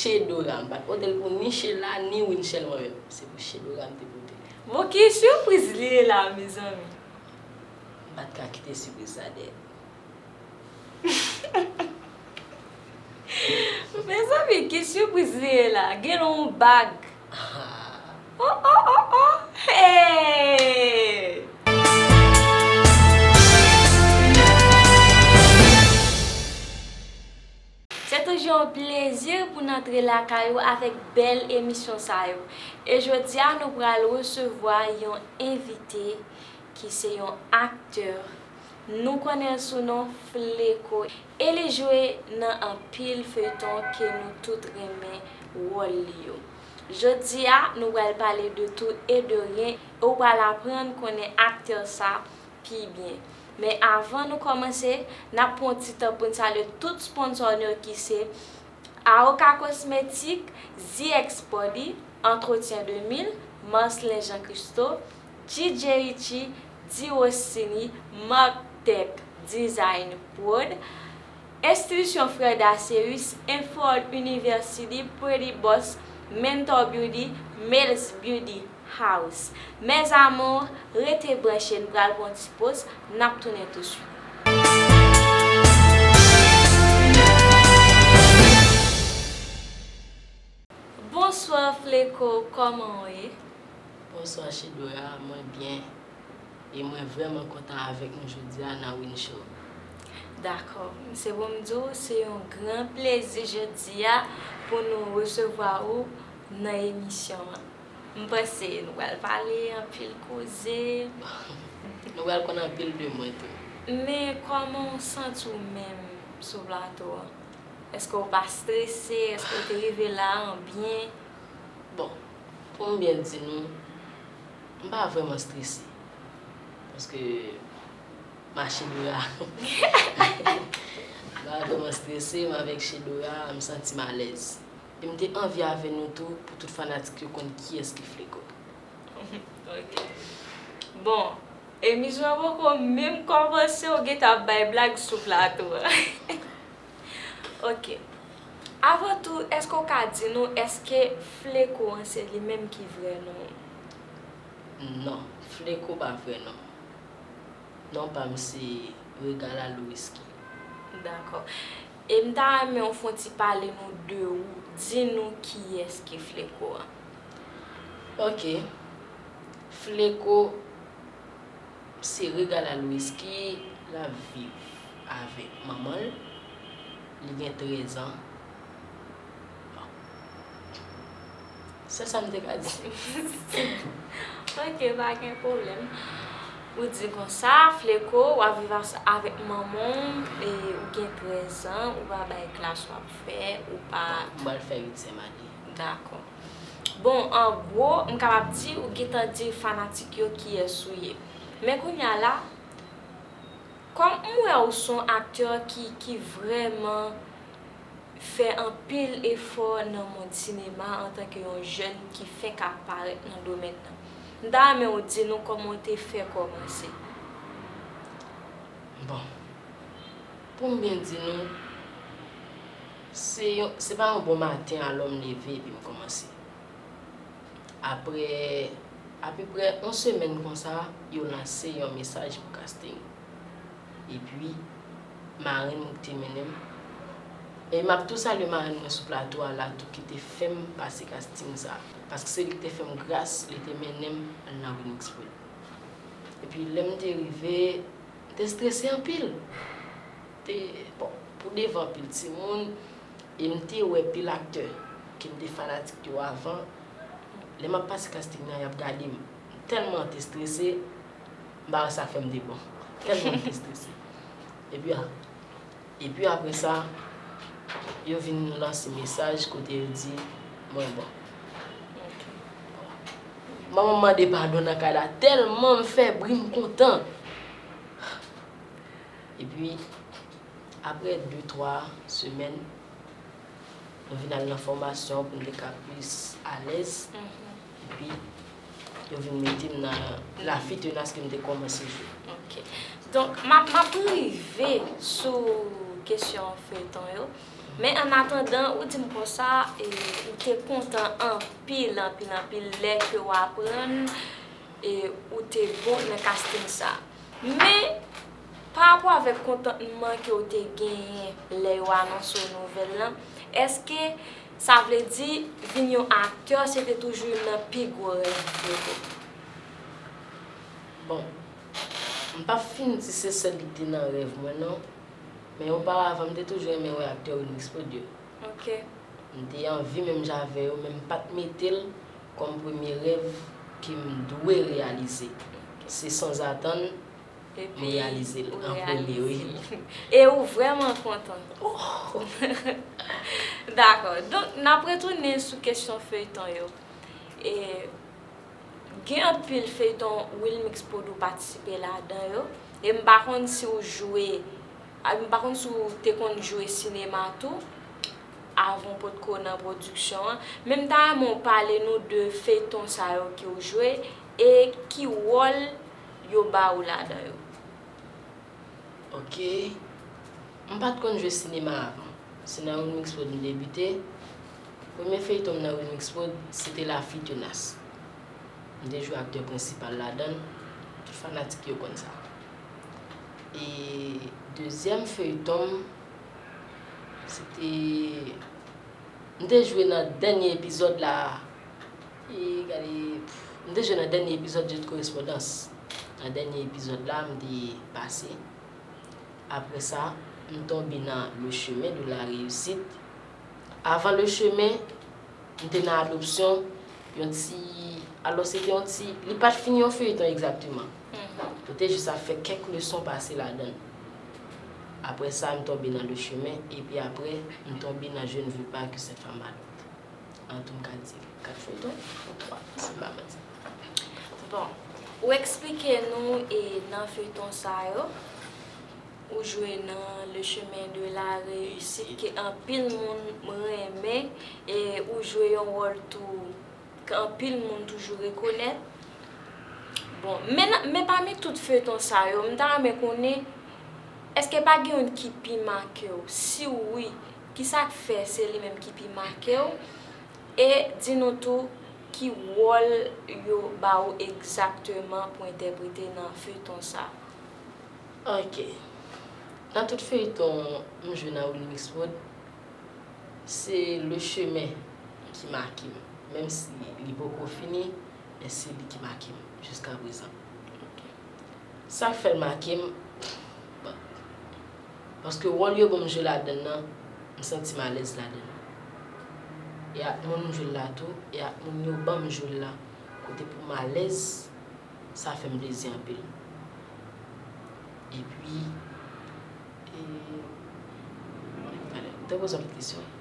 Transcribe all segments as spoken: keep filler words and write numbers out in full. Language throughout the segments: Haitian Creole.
Shedora, m pa t pote l pou ni Sheila, ni Winchelle mwen menm. Se pou Shedora m te pote l. Bon, ki sipriz li ye la, mezanmi? M pa t ka kite sipriz sa dèyè. Mezanmi, ki sipriz li ye la? Gen yon bag. Oh, oh, oh, oh. Hey! Se toujou yon plezi pou n antre lakay ou avèk bèl emisyon sa yo. E jodi a, nou pral resevwa yon envite ki se yon aktè. Nou konnen l sou non Fleco. E li jwe nan anpil feyton ke nou tout renmen wòl li yo. Jodi a, nou pral pale de tout e de rien, e w pral aprann konnen aktè sa pi byen. Men avan nou kòmanse, n ap pran yon ti tan pou n salye tout sponsò nou yo ki se Aoka Cosmetics, Z X Body, Entretien de mil, Marcelin Jean Christo, D J Richie, Di Rossini, Marc Tech Design Prod, Institution Freda Ceus, Inford University, Pretty Boss, Mentor Beauty, Mel's Beauty House. Mes amours, rete branche, n pral pran ti poz, n ap tounen touswit. Bonswa Fleco, kòman w ye? Bonswa Shedora, mwen byen. E mwen vrèman kontan avèk nou jodi a nan Win Show. Dakò. Se pou m di w, se yon gran plezi jodi a pou nou resevwa ou nan emisyon an. M panse nou pral pale anpil koze. Nou pral konn anpil de mwen tou. Men kòman w santi w menm sou plato an? Èske w pa strese? Èske w te rive la an byen? Bon, pou m byen di nou, m pa vrèman strese. Paske m ak Shedora. M pa vrèman strese, m avèk Shedora, m santi m alèz. E m te anvi avè nou tou, pou tout fanatik yo konn kiyès ki Fleco. Ok. Bon, emisyon an poko menm kòmanse, ou gentan ap bay blag sou plato a. Ok. Avan tou, èske w ka di nou, èske Fleco an se li menm ki vrè non w? Non, Fleco pa vrè non m. Non pa m se Regala Louiski. Dakò. E m ta renmen w fè yon ti pale nou de ou. Di nou kiyès ki Fleco an. Ok. Fleco se Regala Louiski, l ap viv avèk manman l. Li gen trèz an. Bon. Sèl sa m te ka di. Ok, pa gen pwoblèm. Ou di konsa, Fleco, w ap viv as-, avèk manman w, e ou gen trèz an, ou pa bay klas w ap fè, ou pa... M pral fè uityèm ane. Dakò. Bon, an gwo, m kapab di, ou gentan di fanatik yo kiyès ou ye. Men kounye a la, kòm m wè ou se yon aktè ki, ki vrèman fè anpil efò nan mond sinema antanke yon jèn ki fenk ap parèt nan domèn nan. M ta renmen w di nou kòman w te fè kòmanse. Bon, pou m byen di nou, se yon, se pa yon bon maten alò m leve epi m kòmanse. Apre apeprè yon semèn konsa, yo lanse yon mesaj pou casting. Epi, marenn mwen ki te mennen m. E m ap tou salye marenn mwen sou plato a la tou ki te fè m pase casting sa. Paske se li ki te fè m gras, li te mennen m al nan Winningsville. Epi lè m te rive, m te strese anpil. Te, bon, pou devan anpil timoun, e m te wè pil aktè ke m te fanatik yo avan. Lè m ap pase casting nan, y ap gade m. M tèlman te strese, m pa wè sa k fè m te bon. Tèlman m te strese. Epi, a, epi apre sa, yo vin lanse mesaj kote yo di mwen bon. Manman m mande padon nan kay la, tèlman m fè bri m kontan. Epi, apre de, twa semèn, mwen vin al nan fòmasyon pou m te ka plis alèz. Mhm. Epi, yo vin mete m nan La Fille Tenace ke m te kòmanse jwe. Ok. Donk, m ap, m ap rive sou kesyon feyton yo. Men annatandan, ou di m konsa, e, ou te kontan anpil, anpil, anpil lè ke w aprann, e, ou te bon nan casting sa. Men, pa rapò avèk kontantman ke w te genyen lè yo anonse w nouvèl lan, èske sa vle di vin yon aktè, se te toujou youn nan pi gwo rèv ou? Bon, m p ap fin di se sèl li te nan rèv mwen non, men oparavan m te toujou renmen wè aktè Wilmix Prodyo. Ok. M te anvi menm jan avè yo, men m pa t mete l kòm premye rèv ke m dwe reyalize. Se sanzatann m reyalize l an premye, wi. E ou vrèman kontan. Dakò. Donk, n ap retounen sou kesyon feyton yo. E, gen anpil feyton Wilmix Prod ou patisipe ladan yo. E m pa konn si w jwe, a, m pa konn si w te konn jwe sinema tou, avan w potko nan pwodiksyon an. Men m ta renmen w pale nou de feyton sa yo ke w jwe e ki wòl yo ba ou ladan yo. Ok. M pa t konn jwe sinema avan. Se nan Wilmix Prod m debite. Premye feyton m nan Wilmix Prod, se te La Fille Tenace. M te jwe aktè prensipal ladan l. Tout fanatik yo konn sa. E dezyèm feyton m, se te, m te jwe nan dènye epizòd la. E gade, m te jwe nan dènye epizòd Jeu de correspondance. Nan dènye epizòd la, m te pase. Apre sa, m tonbe nan Le Chemin de la Réussite. Avan Le Chemin, m te nan Adoption, yon ti, alò se te yon ti, li pa t fin yon feyton egzakteman. Yo te jis ap fè kèk leson pase ladan l. Apre sa, m tonbe nan Le Chemin, epi apre, m tonbe nan Je ne veux pas que cette femme adopte. An tou, m ka di kat feyton ou twa, si m pa manti. Bon, ou eksplike nou e nan feyton sa yo, ou jwe nan Le Chemin de la Réussite ke anpil moun renmen, e ou jwe yon wòl tou ke anpil moun toujou rekonèt. Bon, men, men pami tout feyton sa yo, m ta renmen konnen, èske pa gen youn ki pi make w? Si wi, kisa k fè se li menm ki pi make w? E di nou tou ki wòl yo ba ou egzakteman pou entèprete nan feyton sa? Ok. Nan tout feyton m jwe nan Wilmix Prod, se Le Chemin ki make m. Menm si li poko fini, men se li ki make m jiska prezan. Sa k fè l make m, bon, paske wòl yo ban m jwe ladan l nan, m santi m alèz ladan l. E ak moun m jwe l la tou, e ak moun yo ban m jwe l la, kote pou m alèz, sa fè m plezi anpil. Epi, e, talè, ou te poze yon lòt kesyon.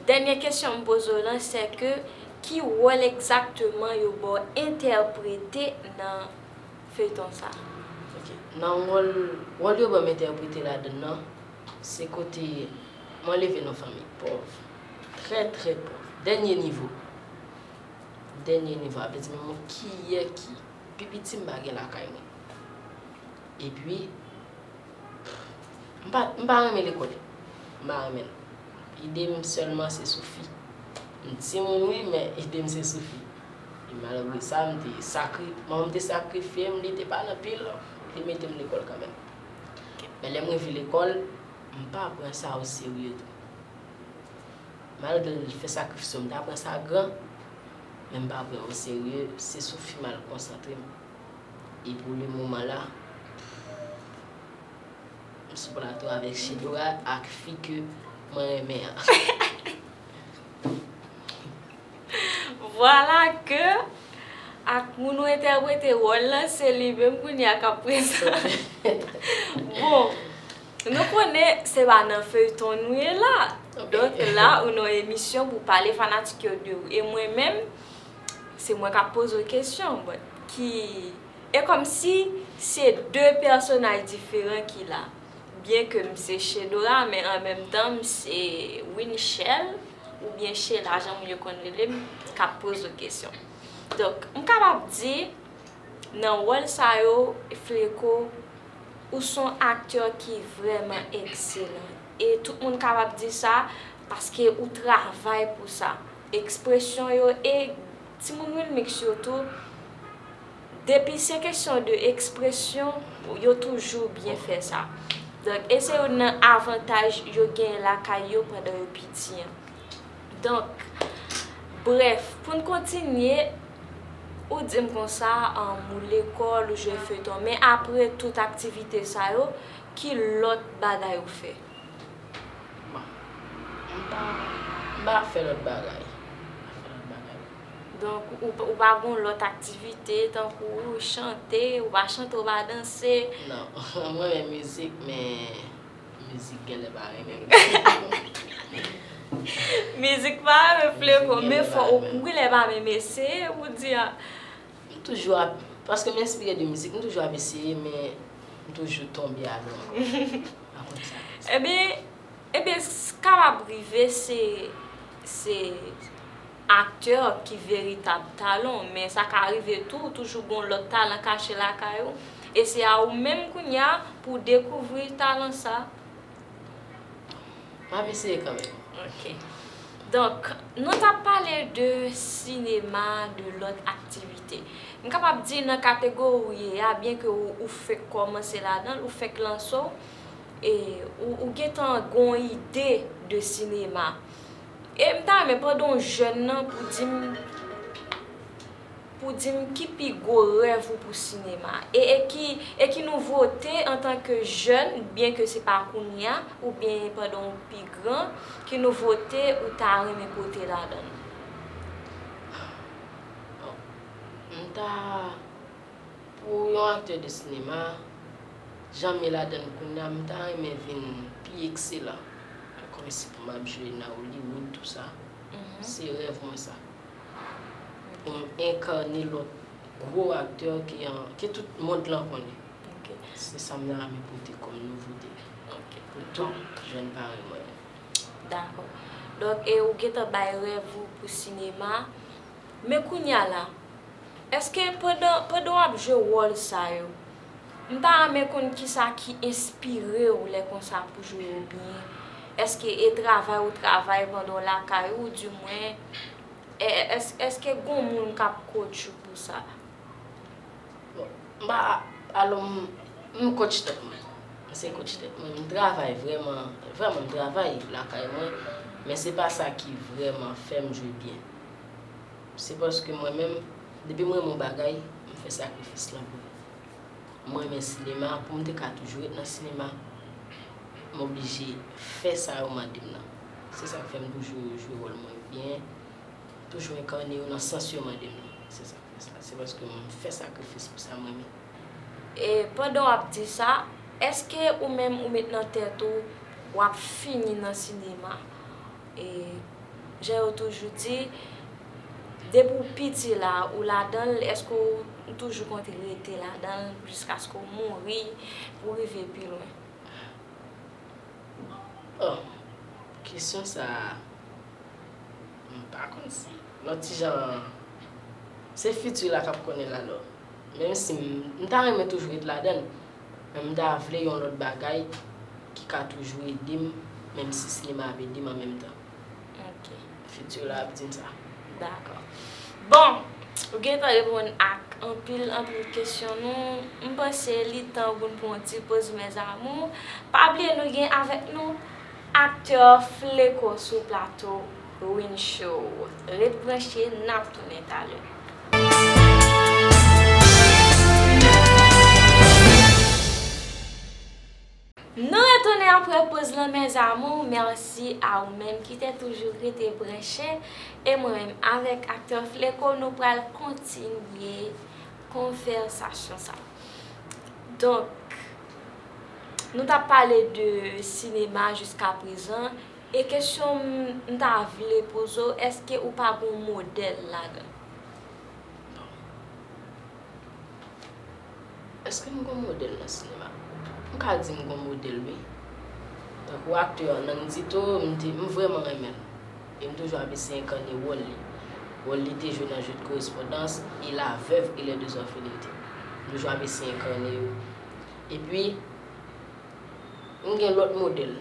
Dènye kesyon m poze w lan, se ke ki wòl egzakteman yo ba w entèprete nan feyton sa? Ok. Nan wòl, wòl yo ban m entèprete ladan l nan, se kote mwen leve nan fanmi pòv. Trè, trè pòv. Dènye nivo. Dènye nivo, a vle di menm yon kiyè ki pi piti m pa gen lakay mwen. Epi, m pa, m pa renmen lekòl. M pa renmen l. Ide m sèlman se sou fi. M timoun wi, men ide m se sou fi. E malgre sa, m te sakri, manman m te sakrifye m, li te pa nan pil, li mete m lekòl kanmenm. Men lè m rive lekòl, m pa pran sa o serye tou. Malgre l fè sakrifis yo, m ta pran sa gran, men m pa pran yo serye, se sou fi m al konsantre m. E pou le moman la, m sou plato avèk Chedora ak fi ke mwen renmen an. Vwala ke ak moun ou entèprete wòl lan, se li menm kounye a k ap prezante. Bon, nou konnen se pa nan feyton nou ye la. Donk la, ou nan emisyon pou pale fanatik yo de ou. E mwen menm, se mwen k ap poze w kesyon. Bon, ki, e kòmsi se de pèsonaj diferan ki la. Byen ke m se Chedora, men an menm tan, m se Winchelle, oubyen Sheila, jan moun yo konn rele m, k ap poze w kesyon. Donk, m kapab di, nan wòl sa yo, Fleco, ou s on aktè ki vrèman ekselan. e tout moun kapab di sa, paske ou travay pou sa. Ekspresyon yo, e timoun Wilmix yo tou, depi se kesyon de ekspresyon, yo toujou byen fè sa. Donk, e se youn nan avantaj yo genyen lakay yo pandan yo piti an. Donk, brèf, pou n kontinye, ou di m konsa, um, ou lekòl, ou jwe feyton, men apre tout aktivite sa yo, ki lòt bagay ou fè? Bon, m pa, m pa fè lòt bagay. M pa fè lòt bagay. Donk, ou, ou pa gon lòt aktivite, tankou chante, ou pa chante, ou pa danse? Non, mwen renmen mizik, men mizik genlè pa renmen m. Mizik pa renmen Fleko, men fò ou genlè pa menm eseye pou di a. M toujou ap, paske m enspire de mizik, m toujou ap eseye, men m toujou tonbe atè ankò. Akonsa. Ebyen, ebyen, s- kapab rive se, se aktè ki veritab talan w, men sa ka rive tou, ou toujou gon lòt talan kache lakay ou, e se a ou menm kounye a pou w dekouvri talan sa. M ap eseye kanmenm. Ok. Donk, nou t ap pale de sinema, de lòt aktivite. M kapab di nan kategori w ye a, byen ke ou, ou fenk kòmanse ladan l, ou fenk lanse w, e ou, ou gentan gon ide de sinema. E m ta renmen pandan w jèn nan pou di m, pou di m ki pi gwo rèv ou pou sinema. E, e ki, e ki nouvote antanke jèn, byen ke se pa kounye a, oubyen pandan w pi gran, ki nouvote ou ta renmen pote ladan l? Bon, m ta, pou yon aktè de sinema, jan m ye ladan l kounye a, m ta renmen vin pi ekselan. Kòmsi pou m ap jwe nan Hollywood, tou sa. Mhm. Se rèv mwen sa. Pou m enkane lòt gwo aktè ke, ke tout mond lan konnen. Ok. Se sa m ta renmen pote kòm nouvote. Ok. Pou tout jèn parèy mwen yo. Dakò. Donk, e ou gentan bay rèv ou pou sinema. Men kounye a la, èske pandan, pandan w ap jwe wòl sa yo, m ta renmen konn kisa ki enspire w lè konsa pou jwe yo byen? Èske e travay ou travay pandan w lakay ou, oudimwen, e, e, èske, èske gon moun k ap coach ou pou sa? Bon, m pa, alò, m, m coach tèt mwen. M se coach tèt mwen. M travay vrèman, vrèman m travay lakay mwen, men se pa sa ki vrèman fè m jwe byen. Se paske mwen menm, depi m renmen yon bagay, m fè sakrifis lan pou li. M renmen sinema, pou m te ka toujou ret nan sinema, m oblije fè sa yo mande m nan. Se sa k fè m toujou jwe wòl mwen yo byen, toujou enkane yo nan sans yo mande m nan. Se sa k fè sa. Se paske m fè sakrifis pou sa m renmen. E pandan w ap di sa, èske ou menm ou met nan tèt ou w ap fini nan sinema? E jan yo toujou di, depi w piti la, ou ladan l, èske w toujou konte rete ladan l jiskaske w mouri pou w rive pi lwen? Oh, kesyon sa a, m pa konn si lòt ti jan, se fiti la k ap konnen l alò. Menm si m, m ta renmen toujou ret ladan l, men m ta vle yon lòt bagay ki ka toujou ede m, menm si sinema ap ede m an menm tan. Ok. Fiti la ap di m sa. Dakò. Bon, ou gentan reponn ak anpil, anpil kesyon nou. M panse li tan pou n pran yon ti poz, mes amours. Pa bliye nou gen avèk nou aktè Fleko sou plato Win Show. Ret branche, n ap tounen talè. Nou retounen apre poz lan, mes amours. Mèsi a ou menm ki te toujou rete branche. E mwen menm avèk aktè Fleko, nou pral kontinye konvèsasyon sa. Donk, nou t ap pale de sinema jiska prezan. E kesyon m, m ta vle poze w, èske ou pa gon modèl ladan? Èske m gon modèl nan sinema? M ka di m gon modèl, wi. Tankou aktè Nandito, m te, m vrèman renmen l. E m toujou ap eseye enkane wòl li. Wòl li te jwe nan Jeu de correspondance e La veuve et les deux orphelins. M toujou ap eseye enkane yo. Epi, m gen lòt modèl.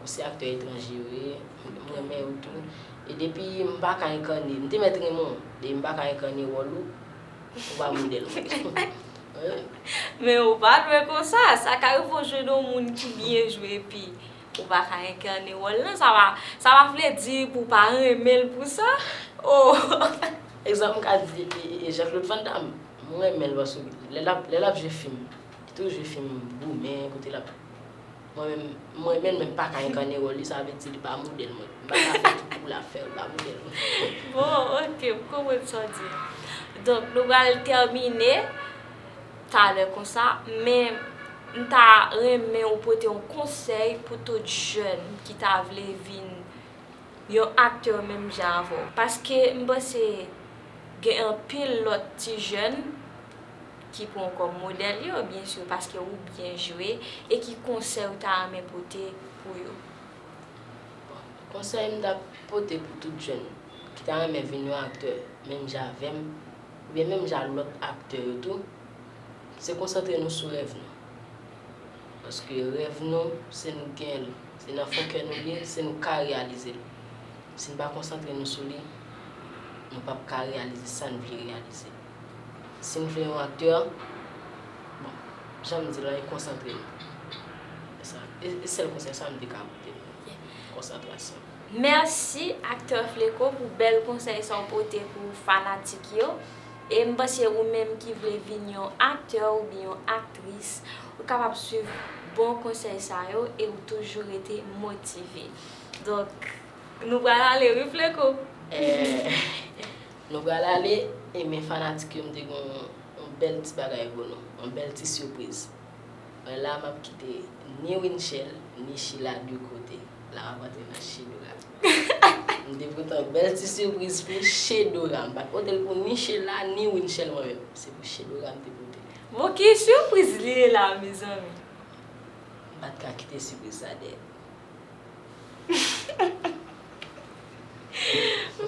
Se aktè etranje yo ye, m renmen yo tou. E depi m pa ka enkane, m te mèt renmen w, depi m pa ka enkane wòl ou, ou pa modèl mwen. Wi. Men ou pa dwe konsa, sa ka rive w jwenn yon moun ki byen jwe epi ou pa ka enkane wòl lan, sa pa, sa pa vle di pou w pa renmen l pou sa. Oh! Egzanp, m ka di e, e, e Jean Claude Van Damme, m renmen l paske lè l ap, lè l ap jwe fim, li toujou jwe fim goumen, kote l ap Mwen menm, mwen menm, menm pa ka enkane wòl li, sa vle di li pa modèl mwen. M pa ka fè tout pou l ap fè, li pa modèl mwen. Bon, ok, m konprann sa w di. Donk, nou pral tèmine talè konsa, men m ta renmen ou pote yon konsèy pou tout jèn ki ta vle vin yon aktè menm jan avè w. Paske m panse gen anpil lòt ti jèn ki pran w kòm modèl yo, byen si, paske ou byen jwe, e ki konsèy ou ta renmen pote pou yo? Bon, konsèy m t ap pote pou tout jèn ki ta renmen vin yon aktè menm jan avè m, oubyen menm jan lòt aktè yo tou, se konsantre nou sou rèv nou. Paske rèv nou, se nou ki genyen l. Se nan fon kè nou li ye, se nou k ka reyalize l. Si n pa konsantre nou sou li, nou p ap ka reyalize sa n vle reyalize. Si n vle yon aktè, bon, jan m di l lan, e konsantre nou. E sa, e, e sèl konsèy sa m te ka pote nou. Konsantrasyon. Mèsi, aktè Fleco, pou bèl konsèy sa w pote pou fanatik yo. E m panse ou menm ki vle vin yon aktè oubyen yon aktris, ou kapab swiv bon konsèy sa yo e ou toujou rete motive. Donk, nou pral ale wi, Fleco. Eh, nou pral ale, e men fanatik yo, m te gen yon, yon bèl ti bagay pou nou, yon bèl ti sipriz. Mwen la, m ap kite ni Winchelle, ni Sheila de kote. La, m ap antre nan Shedora. M te pote yon bèl ti sipriz pou Shedora. M pa t pote l pou ni Sheila, ni Winchelle mwen menm. Se pou Shedora m te pote l. Bon, ki sipriz li ye la, mezanmi? M pa t ka kite sipriz sa dèyè.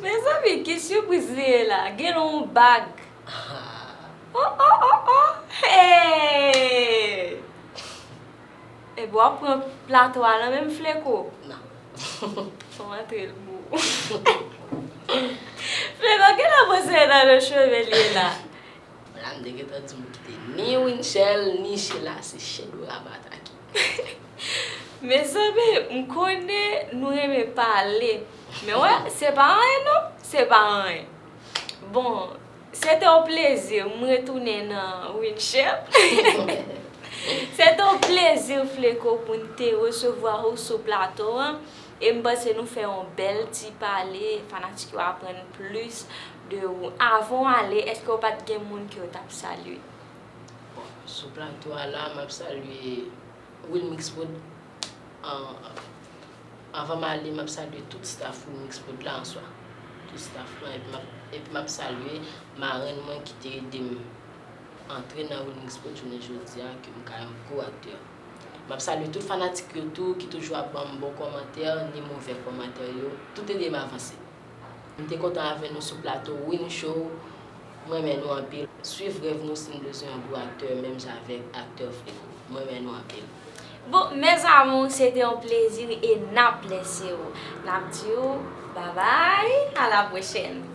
Mezanmi, ki sipriz li ye la? Gen yon bag. Oh, oh, oh, oh. Hey! Ebyen, w ap pran plato a lan men m, Fleco? Non. Fò m antre l pou ou. Fleco, kilè w panse nan cheve li ye la? La, m te gentan di w m kite ni Winchelle, ni Sheila, se Shedora m atake. Mezanmi, m konnen nou renmen pale. Men wè, se pa anyen non, se pa anyen. Bon, se te yon plezi, m retounen nan Winchelle. Se te yon plezi, Fleco, pou n te resevwa ou sou plato an. E m panse nou fè yon bèl ti pale, fanatik yo aprann plis de ou. Avan w ale, èske w pa t gen moun ke w t ap salye? Bon, sou plato a la, m ap salye Wilmix Prod. An, anvan m ale, m ap salye tout staff Wilmix Prod la an swa. Tout staff lan, epi m ap, epi m ap salye marenn mwen ki te ede m antre nan Wilmix Prod jounen jodi a, ke m ka yon gwo aktè. M ap salye tout fanatik yo tou ki toujou ap ban m bon kòmantè, ni movè kòmantè yo. Tout ede m avanse. M te kontan avè nou sou plato Win Show. M renmen nou anpil. Swiv rèv nou si n bezwen yon gwo aktè, menm jan avèk aktè Fleco. M renmen nou anpil. Bon, mes amours, se te yon plezi e n ap lèse w. N ap di w babay, a la pwochèn.